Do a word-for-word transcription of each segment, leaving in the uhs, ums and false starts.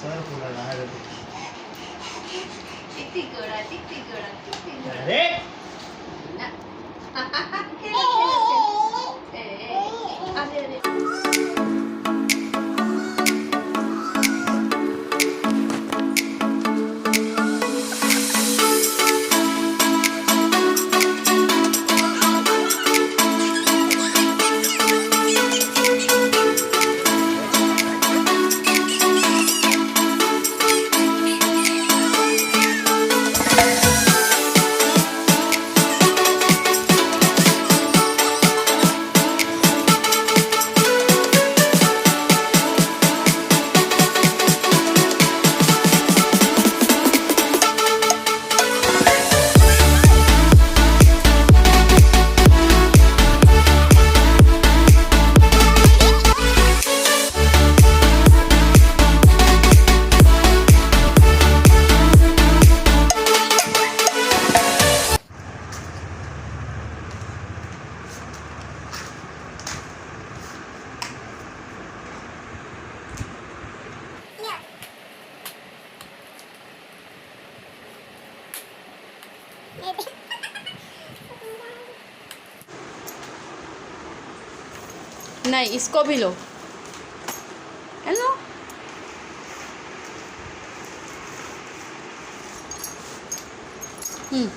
टिक टिक गोड़ा, टिक टिक गोड़ा, टिक टिक गोड़ा। अरे ना। खेलो, खेलो, खेलो। ए, ए, अरे, अरे। नहीं, इसको भी लो। हेलो। हम्म।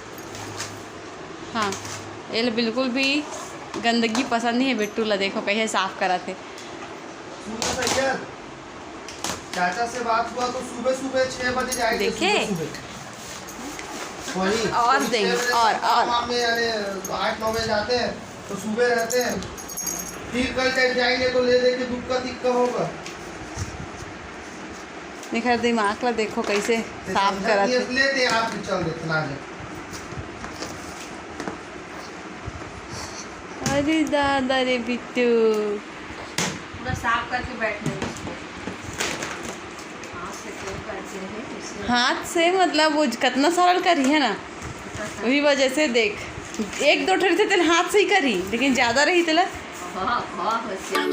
हाँ, ये लो, बिल्कुल भी गंदगी पसंद नहीं है बिट्टू ला। देखो कैसे साफ करत हे। सुनो सैयद, चाचा से बात हुआ तो सुबह सुबह छह बजे जाएंगे, देखे? सुबह सुबह। वही, और छह देंगे, बजे और, तक और। काम में, यानी आठ नौ बजे जाते हैं तो सुबह रहते हैं, फिर कल टाइम जाएंगे तो ले दे के दुख का तिक्का होगा। एकर दिमाग ला देखो कैसे ते साफ समझा करत दिए, हे। ले दे आप भी चल देते ना जा। अरे दादा रे बिट्टू। पूरा साफ करके बैठना है इसको। हाथ से क्यों करते हैं, इसलिए। हाथ से मतलब वो कतना सरल करी है ना, वही वजह से देख, एक दो ठे रहिथे तेला हाथ से ही करी, लेकिन ज्यादा रही तेला। हाँ, हाँ, होशियार।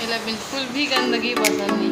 एला बिल्कुल भी गंदगी पसंद नहीं।